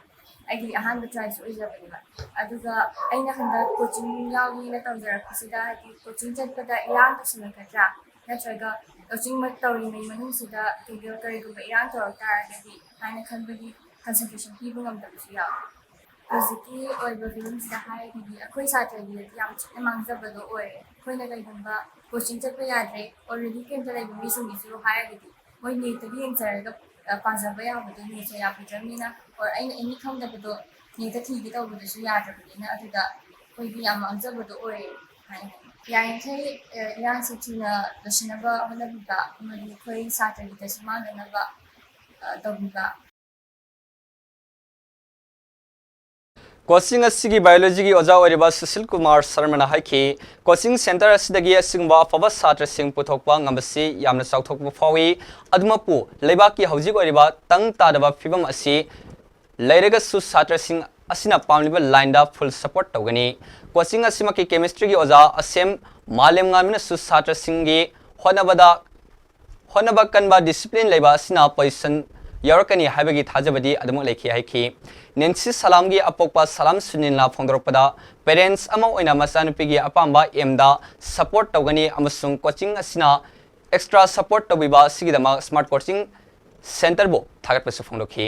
ꯑꯩꯒꯤ ꯑꯍꯥꯟꯕ tryꯁꯨ ꯑꯣꯏꯖꯕꯅꯦꯕ꯫ ꯑꯗꯨꯒ ꯑꯩꯅ ꯍꯟꯗꯛ coaching ꯌꯥꯎꯒꯦꯅ ꯇꯧꯖꯔꯛꯄꯁꯤꯗ, ꯍꯥꯏꯗꯤ coaching ꯆꯠꯄꯗ ꯏꯔꯥꯡ ꯇꯧꯁꯤꯜꯂꯛꯀꯗ꯭ꯔꯥ, ꯅꯠꯇ꯭ꯔꯒ coaching ꯃ-, ꯇꯧꯔꯤꯉꯩ ꯃꯅꯨꯡꯁꯤꯗ ꯀꯩꯒ-, ꯀꯔꯤꯒꯨꯝꯕ ꯏꯔꯥꯡ ꯇꯧꯔꯛ ꯇꯥꯔꯒꯗꯤ ꯍꯥꯏꯅ ꯈꯟꯕꯒꯤ concentration ꯄꯤꯕ ꯉꯝꯗꯕꯁꯨ ꯌꯥꯎꯋꯦ꯫ ꯍꯧꯖꯤꯛꯀꯤ ꯑꯣꯏꯕ ꯐꯤꯕꯝꯁꯤꯗ ꯍꯥꯏꯔꯒꯗꯤ ꯑꯩꯈꯣꯏ ꯁꯥꯇ꯭ꯔꯒꯤꯗꯗꯤ ꯌꯥꯝ ꯊꯤꯅ ꯃꯥꯡꯖꯕꯗꯣ ꯑꯣꯏꯔꯦ꯫ ꯑꯩꯈꯣꯏꯅ ꯀꯩꯒꯨꯝꯕ coaching ꯆꯠꯄ ꯌꯥꯗ꯭ꯔꯦ, already campꯇ ꯂꯩꯕ ꯃꯤꯁꯤꯡꯒꯤꯁꯨ ꯍꯥꯏꯔꯒꯗꯤ ꯃꯣꯏ NEETꯇꯒꯤ ꯌꯦꯡꯖꯔꯒ, ꯑ, ꯄꯥꯖꯕ ꯌꯥꯕꯗꯣ NEETꯁꯦ ꯌꯥꯕꯤꯗ꯭ꯔꯕꯅꯤꯅ, or ꯑꯩꯅ any ꯈꯪꯗꯕꯗꯣ NEETꯇ ꯊꯤꯒꯦ ꯇꯧꯕꯗꯁꯨ ꯌꯥꯗ꯭ꯔꯕꯅꯤꯅ, ꯑꯗꯨꯗ ꯑꯩꯈꯣꯏꯒꯤ ꯌꯥꯝ ꯃꯥꯡꯖꯕꯗꯣ ꯑꯣꯏꯔꯦ ꯍꯥꯏꯅ ꯈꯜꯂꯤ꯫ ꯌꯥꯔꯤꯃꯈꯩ, ꯑ, ꯏꯔꯥꯡꯁꯦ ꯊꯨꯅ ꯂꯣꯏꯁꯤꯟꯅꯕ ꯍꯣꯠꯅꯕꯤꯕ ꯑꯃꯗꯤ ꯑꯩꯈꯣꯏ ꯁꯥꯇ꯭ꯔꯒꯤꯗꯁꯨ ꯃꯥꯡꯗꯅꯕ, ꯑ, ꯇꯧꯕꯤꯕ꯫ ꯀꯣꯆꯤꯡ ꯑꯁꯤꯒꯤ ꯕꯥꯏꯑꯣꯂꯣꯖꯤꯒꯤ ꯑꯣꯖꯥ ꯑꯣꯏꯔꯤꯕ ꯁꯨꯁꯤꯜ ꯀꯨꯃꯥꯔ ꯁꯔꯃꯅ ꯍꯥꯏꯈꯤ, ꯀꯣꯆꯤꯡ ꯁꯦꯟꯇꯔ ꯑꯁꯤꯗꯒꯤ ꯑꯁꯤꯒꯨꯝꯕ ꯑꯐꯕ ꯁꯥꯇ꯭ꯔꯁꯤꯡ ꯄꯨꯊꯣꯛꯄ ꯉꯝꯕꯁꯤ ꯌꯥꯝꯅ ꯆꯥꯎꯊꯣꯛꯄ ꯐꯥꯎꯏ꯫ ꯑꯗꯨꯃꯛꯄꯨ ꯂꯩꯕꯥꯛꯀꯤ ꯍꯧꯖꯤꯛ ꯑꯣꯏꯔꯤꯕ ꯇꯪ ꯇꯥꯗꯕ ꯐꯤꯕꯝ ꯑꯁꯤ ꯂꯩꯔꯒꯁꯨ ꯁꯥꯇ꯭ꯔꯁꯤꯡ ꯑꯁꯤꯅ ꯄꯥꯝꯂꯤꯕ ꯂꯥꯏꯟꯗ ꯐꯨꯜ ꯁꯄꯣꯔꯠ ꯇꯧꯒꯅꯤ꯫ ꯀꯣꯆꯤꯡ ꯑꯁꯤꯃꯛꯀꯤ ꯀꯦꯃꯤꯁꯇ꯭ꯔꯤꯒꯤ ꯑꯣꯖꯥ ꯑꯁꯦꯝ ꯃꯥꯂꯦꯝꯉꯥꯟꯕꯅꯁꯨ ꯁꯥꯇ꯭ꯔꯁꯤꯡꯒꯤ ꯍꯣꯠꯅꯕꯗ ꯍꯣꯠꯅꯕ ꯀꯟꯕ, ꯗꯤꯁꯤꯄ꯭ꯂꯤꯟ ꯂꯩꯕ ꯑꯁꯤꯅ ꯄꯣꯖꯤꯁꯟ ꯌꯧꯔꯛꯀꯅꯤ ꯍꯥꯏꯕꯒꯤ ꯊꯥꯖꯕꯗꯤ ꯑꯗꯨꯃꯛ ꯂꯩꯈꯤ ꯍꯥꯏꯈꯤ꯫ ꯅꯦꯟꯁꯤ ꯁꯂꯥꯝꯒꯤ ꯑꯄꯣꯛꯄ ꯁꯂꯥꯝ ꯁꯨꯅꯤꯜꯅ ꯐꯣꯡꯗꯣꯔꯛꯄꯗ, ꯄꯦꯔꯦꯟꯠꯁ ꯑꯃ ꯑꯣꯏꯅ ꯃꯆꯥꯅꯨꯄꯤꯒꯤ ꯑꯄꯥꯝꯕ ꯑꯦꯝꯗ ꯁꯄꯣꯔꯠ ꯇꯧꯒꯅꯤ ꯑꯃꯁꯨꯡ ꯀꯣꯆꯤꯡ ꯑꯁꯤꯅ ꯑꯦꯛꯁꯇ꯭ꯔꯥ ꯁꯄꯣꯔꯠ ꯇꯧꯕꯤꯕ ꯑꯁꯤꯒꯤꯗꯃꯛ ꯁ꯭ꯃꯥꯔꯠ ꯀꯣꯆꯤꯡ ꯁꯦꯟꯇꯔꯕꯨ ꯊꯥꯒꯠꯄꯁꯨ ꯐꯣꯡꯗꯣꯛꯈꯤ꯫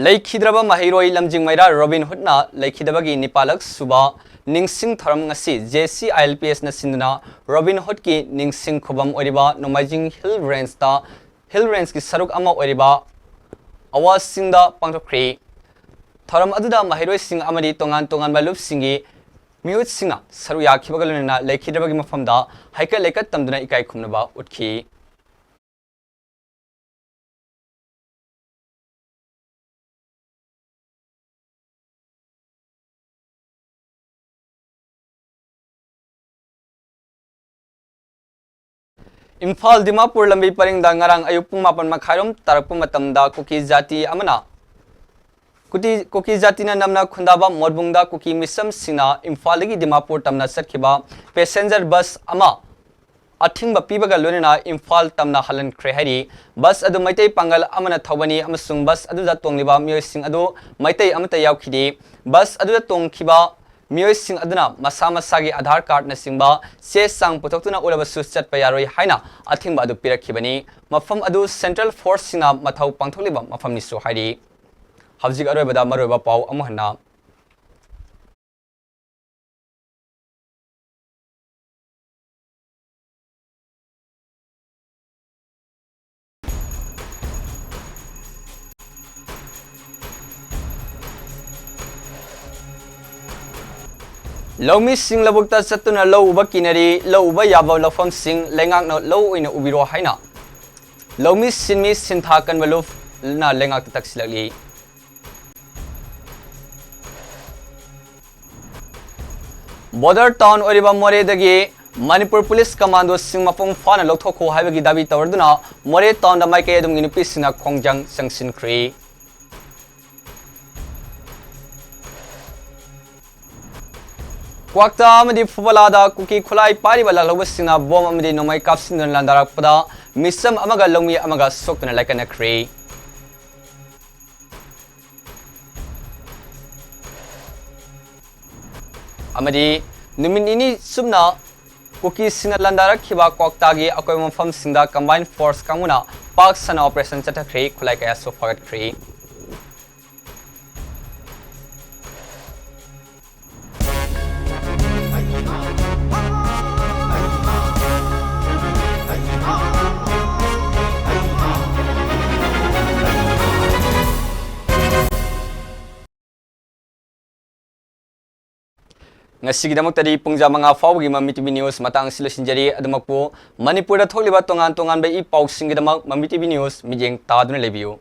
ꯂꯩꯈꯤꯗ꯭ꯔꯕ ꯃꯍꯩꯔꯣꯏ ꯂꯝꯖꯤꯡ ꯃꯩꯔꯥ ꯔꯣꯕꯤꯟ ꯍꯨꯠꯅ ꯂꯩꯈꯤꯗꯕꯒꯤ ꯅꯤꯄꯥꯜꯂꯛ ꯁꯨꯕ ꯅꯤꯡꯁꯤꯡ ꯊꯧꯔꯝ ꯉꯁꯤ J C I L P ꯑꯦꯁꯅ ꯁꯤꯟꯗꯨꯅ ꯔꯣꯕꯤꯟ ꯍꯨꯠꯀꯤ ꯅꯤꯡꯁꯤꯡ ꯈꯨꯕꯝ ꯑꯣꯏꯔꯤꯕ ꯅꯣꯡꯃꯥꯏꯖꯤꯡ ꯍꯤꯜ ꯔꯦꯟꯖꯇ, ꯍꯤꯜ ꯔꯦꯟꯖꯀꯤ ꯁꯔꯨꯛ ꯑꯃ ꯑꯣꯏꯔꯤꯕ ꯑꯋꯥꯁꯤꯡꯗ ꯄꯥꯡꯊꯣꯛꯈ꯭ꯔꯤ꯫ ꯊꯧꯔꯝ ꯑꯗꯨꯗ ꯃꯍꯩꯔꯣꯏꯁꯤꯡ ꯑꯃꯗꯤ ꯇꯣꯉꯥꯟ ꯇꯣꯉꯥꯟꯕ ꯂꯨꯞꯁꯤꯡꯒꯤ ꯃꯤꯍꯨꯠꯁꯤꯡꯅ ꯁꯔꯨꯛ ꯌꯥꯈꯤꯕꯒ ꯂꯣꯏꯅꯅ ꯂꯩꯈꯤꯗ꯭ꯔꯕꯒꯤ ꯃꯐꯝꯗ ꯍꯩꯀꯠ ꯂꯩꯀꯠ ꯇꯝꯗꯨꯅ ꯏꯀꯥꯏ ꯈꯨꯝꯅꯕ ꯎꯠꯈꯤ꯫ ꯏꯝꯐꯥꯜ ꯗꯤꯃꯥꯄꯨꯔ ꯂꯝꯕꯤ ꯄꯔꯤꯡꯗ ꯉꯔꯥꯡ ꯑꯌꯨꯛ ꯄꯨꯡ ꯃꯥꯄꯟ ꯃꯈꯥꯏꯔꯣꯝ ꯇꯥꯔꯛꯄ ꯃꯇꯝꯗ ꯀꯨꯀꯤ ꯖꯥꯇꯤ ꯑꯃꯅ, ꯀꯨꯇꯤ-, ꯀꯨꯀꯤ ꯖꯥꯇꯤꯅ ꯅꯝꯅ ꯈꯨꯟꯗꯥꯕ ꯃꯣꯠꯕꯨꯡꯗ ꯀꯨꯀꯤ ꯃꯤꯁꯝꯁꯤꯡꯅ ꯏꯝꯐꯥꯜꯗꯒꯤ ꯗꯤꯃꯥꯄꯨꯔ ꯇꯝꯅ ꯆꯠꯈꯤꯕ ꯄꯦꯁꯦꯟꯖꯔ ꯕꯁ ꯑꯃ ꯑꯊꯤꯡꯕ ꯄꯤꯕꯒ ꯂꯣꯏꯅꯅ ꯏꯝꯐꯥꯜ ꯇꯝꯅ ꯍꯜꯍꯟꯈ꯭ꯔꯦ ꯍꯥꯏꯔꯤ꯫ ꯕꯁ ꯑꯗꯨ ꯃꯩꯇꯩ ꯄꯥꯡꯒꯜ ꯑꯃꯅ ꯊꯧꯕꯅꯤ ꯑꯃꯁꯨꯡ ꯕꯁ ꯑꯗꯨꯗ ꯇꯣꯡꯂꯤꯕ ꯃꯤꯑꯣꯏꯁꯤꯡ ꯑꯗꯨ ꯃꯩꯇꯩ ꯑꯃꯠꯇ ꯌꯥꯎꯈꯤꯗꯦ꯫ ꯕꯁ ꯑꯗꯨꯗ ꯇꯣꯡꯈꯤꯕ ꯃꯤꯑꯣꯏꯁꯤꯡ ꯑꯗꯨꯅ ꯃꯁꯥ ꯃꯁꯥꯒꯤ ꯑꯙꯥꯔ ꯀꯥꯔꯗꯅꯆꯤꯡꯕ ꯆꯦ ꯆꯥꯡ ꯄꯨꯊꯣꯛꯇꯨꯅ ꯎꯠꯂꯕꯁꯨ ꯆꯠꯄ ꯌꯥꯔꯣꯏ ꯍꯥꯏꯅ ꯑꯊꯤꯡꯕ ꯑꯗꯨ ꯄꯤꯔꯛꯈꯤꯕꯅꯤ꯫ ꯃꯐꯝ ꯑꯗꯨ ꯁꯦꯟꯇ꯭ꯔꯦꯜ ꯐꯣꯔꯁꯁꯤꯡꯅ ꯃꯊꯧ ꯄꯥꯡꯊꯣꯛꯂꯤꯕ ꯃꯐꯝꯅꯤꯁꯨ ꯍꯥꯏꯔꯤ꯫ ꯍꯧꯖꯤꯛ ꯑꯔꯣꯏꯕꯗ ꯃꯔꯨꯑꯣꯏꯕ ꯄꯥꯎ ꯑꯃꯨꯛ ꯍꯟꯅ꯫ ꯂꯧꯃꯤꯁꯤꯡ ꯂꯧꯕꯨꯛꯇ ꯆꯠꯇꯨꯅ ꯂꯧ ꯎꯕ ꯀꯤꯅꯔꯤ, ꯂꯧ ꯎꯕ ꯌꯥꯕ ꯂꯧꯐꯝꯁꯤꯡ ꯂꯩꯉꯥꯛꯅ ꯂꯧ ꯑꯣꯏꯅ ꯎꯕꯤꯔꯣ ꯍꯥꯏꯅ ꯂꯧꯃꯤ ꯁꯤꯟꯃꯤ ꯁꯤꯟꯊꯥ ꯀꯟꯕ ꯂꯨꯞꯅ ꯂꯩꯉꯥꯛꯇ ꯇꯛꯁꯤꯜꯂꯛꯂꯤ꯫ Border town ꯑꯣꯏꯔꯤꯕ ꯃꯣꯔꯦꯗꯒꯤ ꯃꯅꯤꯄꯨꯔ ꯄꯨꯂꯤꯁ ꯀꯃꯥꯟꯗꯣꯁꯤꯡ ꯃꯄꯨꯡ ꯐꯥꯅ ꯂꯧꯊꯣꯛꯈꯣ ꯍꯥꯏꯕꯒꯤ ꯗꯥꯕꯤ ꯇꯧꯔꯗꯨꯅ ꯃꯣꯔꯦ ꯇꯥꯎꯟꯗ ꯃꯥꯏꯀꯩ ꯑꯗꯨꯝꯒꯤ ꯅꯨꯄꯤꯁꯤꯡꯅ ꯈꯣꯡꯖꯪ ꯆꯪꯁꯤꯟꯈ꯭ꯔꯦ꯫ ꯀ꯭ꯋꯥꯛꯇꯥ ꯑꯃꯗꯤ ꯐꯨꯕꯂꯥꯗ ꯀꯨꯀꯤ ꯈꯨꯠꯂꯥꯏ ꯄꯥꯏꯔꯤꯕ ꯂꯥꯜꯍꯧꯕꯁꯤꯡꯅ ꯕꯣꯝ ꯑꯃꯗꯤ ꯅꯣꯡꯃꯩ ꯀꯥꯞꯁꯤꯟꯗꯨꯅ ꯂꯥꯟꯗꯥꯔꯛꯄꯗ ꯃꯤꯆꯝ ꯑꯃꯒ ꯂꯧꯃꯤ ꯑꯃꯒ ꯁꯣꯛꯇꯨꯅ ꯂꯥꯏꯀꯠꯅꯈ꯭ꯔꯦ꯫ ꯑꯃꯗꯤ ꯅꯨꯃꯤꯠ ꯅꯤꯅꯤ ꯆꯨꯞꯅ ꯀꯨꯀꯤꯁꯤꯡꯅ ꯂꯥꯟꯗꯥꯔꯛꯈꯤꯕ ꯀ꯭ꯋꯥꯛꯇꯥꯒꯤ ꯑꯀꯣꯏꯕ ꯃꯐꯝꯁꯤꯡꯗ combined force ꯀꯥꯡꯕꯨꯅ ꯄꯥꯛ ꯁꯟꯅ operation ꯆꯠꯊꯈ꯭ꯔꯦ, ꯈꯨꯠꯂꯥꯏ ꯀꯌꯥꯁꯨ ꯐꯥꯒꯠꯈ꯭ꯔꯦ꯫ ꯉꯁꯤꯒꯤꯗꯃꯛꯇꯗꯤ ꯄꯨꯡꯖꯥ ꯃꯉꯥ ꯐꯥꯎꯕꯒꯤ ꯃꯃꯤ ꯇꯤꯚꯤ ꯅ꯭ꯌꯨꯁ ꯃꯇꯥꯡ ꯑꯁꯤ ꯂꯣꯏꯁꯤꯟꯖꯔꯤ꯫ ꯑꯗꯨꯃꯛꯄꯨ ꯃꯅꯤꯄꯨꯔꯗ ꯊꯣꯛꯂꯤꯕ ꯇꯣꯉꯥꯟ ꯇꯣꯉꯥꯟꯕ ꯏ ꯄꯥꯎꯁꯤꯡꯒꯤꯗꯃꯛ ꯃꯃꯤ ꯇꯤꯚꯤ ꯅ꯭ꯌꯨꯁ ꯃꯤꯠꯌꯦꯡ ꯇꯥꯗꯨꯅ ꯂꯩꯕꯤꯌꯨ꯫